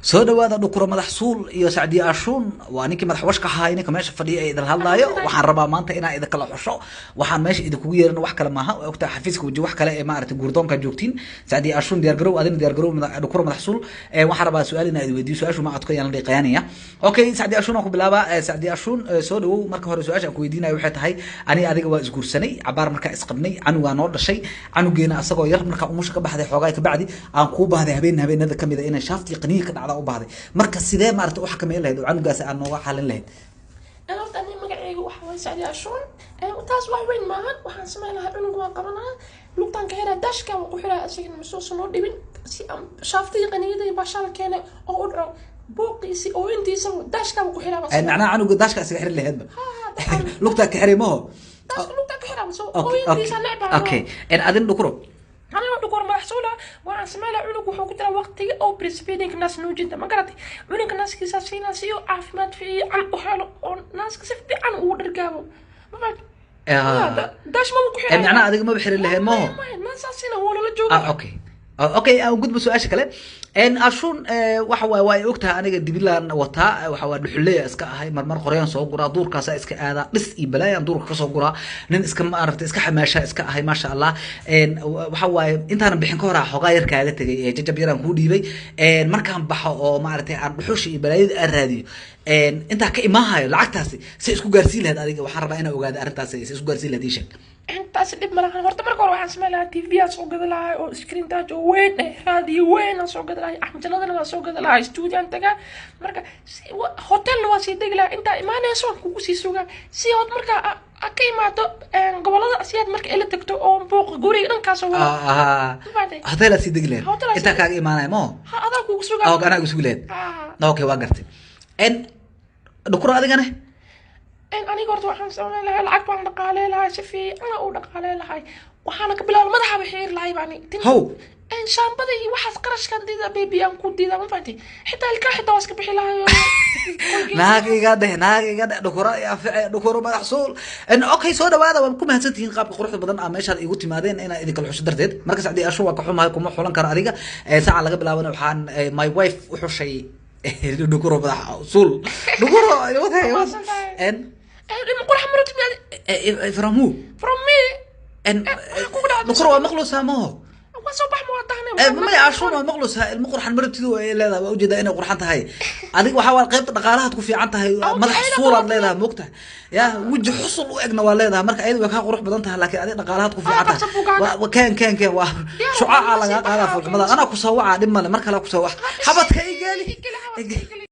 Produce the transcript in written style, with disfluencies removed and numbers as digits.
Soo dhawaada, Dhukuro Madax Suul iyo Sacdiye Ashuun. Waa ninkii madax washka ahaay, ninka meesha fadhiya ee idin hadlaayo. Waxaan rabaa maanta inaan idin kala xusho. Waxaan meesha idinkugu yeerin wax kale maaha. Waa ogtahay, xafiiska weji wax kale ee maaragtay guurdoonka joogtiin. Sacdiye Ashuun, diyaar garow. Adina diyaar garow, Dhukuro Madax Suul. Waxaan rabaa su-aal inaan idin weydiiyo. Su-aashu ma adko, yaan la dhiiqayaanaya. Okay, Sacdiye Ashuun aan ku bilaabaa. Sacdiye Ashuun, soo dhawow. Marka hore su-aasha aan ku weydiinayo waxay tahay: aniga adiga waa isguursanay cabaar, markaa isqabnay canugaa noo dhashay. Canugeena asagoo yar markaa umusha ka baxday xoogaa kabacdi aan kuu baahday habeen habeenada kamid a inay shaaftii qaniya ka dhacda u baahday. Marka sidee maaragtay u xakameyn lahayd oo canugaasi aan nooga xalin lahayd? Horta ani magacayga waxa waye Sacdi Ashuun. Taas wax weyn maahan. Waxaan sameyn lahaa, cunug waan qabanaa, lugtaan ka xiraa, daashka waan ku xiraa, isagana masuusan noo dhibin, si aan shaaftii qaniyada baashaal keenay oo u dhaco buuqiisi oo intiisa daashka waan ku xiraa baan sameyn. Macnaha canuga daashka isaga xiri lahaydba? Ha, dabcan. Lugtaa ka xiray maho? Daashka lugtaan ka xiraa so ooyintiisa necbaa. Okay, adin Dhukuro? Aniga Dhukur Madax Suula, waxaan sameyn lahaa, cunug wuxuu ku jiraa waqtiga oo breastfeeding, naas nuujinta, ma garatay? Cunugga naaskiisa siinaa si uu caafimaad fiican u helo oo naaska si fiican ugu dhargaabo, ma fahamtay? Daash maba ku xiraa. Macnaha adiga maba xiri lahayd maho? Naasaa siina, waa lala jooga. Okay, aan gudbo su-aasha kale. Ashuun, waxa waay waa og tahay aniga dibilaan wataa, waxa waa dhuxuleya iska ahay, marmar qoryaan soo guraa, duurkaasa iska aadaa, dhis iyo balaayaan duurka kasoo guraa, nin iska maaragtay iska xamaasha iska ahay, maasha Allah. Waxa waaye intaanan bixin ka hor xoogaa yar kaaga tegay ee jajab yaraan kuu dhiibay. Markaan baxo oo maaragtay aan dhuxusha iyo balaayada aan raadiyo, intaa ka imaahayo lacagtaasi si isku gaarsiin lahayd adiga? Waxaan rabaa inaan ogaado arrintaasi, si isku gaarsiin lahayd, ii sheeg. Intaas dhib ma lahan. Horta marka hore waxaan sameyn lahaa TV aan soo gada lahay oo screen touch oo weyn eh, raadiyo weyn aan soo gada lahay, axmajaladana waan soo gada lahay, studio aan tagaa. Marka hotelna waa sii degi lahaa. Intaa imaanayso waan kugu sii sugaa, si ood marka ka imaado gobolada, si aad marka ila tagto oo buuqa guriga dhankaasoo wada. Ma fahamtay? Hotel aad sii degi lahayd? Hotel aad Intaa sii kaaga imaanaya maho? Ha, adaa kugu sugaa. Oo anaa igu sugi lahayd? Ah. Okay, waa gartay. Dhukuro, adigane? Aniga horta waxaan sameyn lahaa, lacag baan dhaqaalee lahay, si fiican u dhaqaalee lahay. Waxaana ka bilaabay madaxa xiir lahay baan. How? Shaambada iyo waxaas qarashkan diida, baby, aan ku diida, ma fahanti? Xitaa ilkaa xitaa waa iska bixi lahay. Naag iga dheh, naag iga dheh, Dhukuro i anfice, Dhukuro Madax Suul. Okay, soo dhawaada. Waa ku mahadsantihiin qaabka quruxda badan aa meeshaad igu timaadeen inaa idin kala xusho darteed. Marka Sacdi Ashu, waa ka xumahay, kuma xulan karo adiga. Saaca laga bilaabana waxaan my wife u xushay Dhukuro Madax Suul. Dhukuro. Ilma qurax maroti miyaad? From who? From me. En Waxaa kugu dhacday? Dhukuro waa maqlusaa maho? Waa soo bax, ma waa tahnay. Maya, Ashuun waa maqlusaa, ilmo qurxan marabtidu ay leedahay. Waa ujeedaa inay qurxan tahay. Adiga waxaa waa qaybta dhaqaalahaad ku fiican tahay. Madax ayada suulaad qurux. leedahay, moogtahay ya weji xusul u egna waa leedahay. Marka ayada way kaa qurux badan tahay, laakiin adiga dhaqaalahaad ku fiican qabso tahay. buugaaga. Keen, keen, keen, waa shucaaca waa lagaa sii qaadaa baxaa, fulxumada. okay. Anaa ku soo wacaa, dhib male, mar kale ku soo wac. Xabadka igeli. Igeli, xabadka igeli.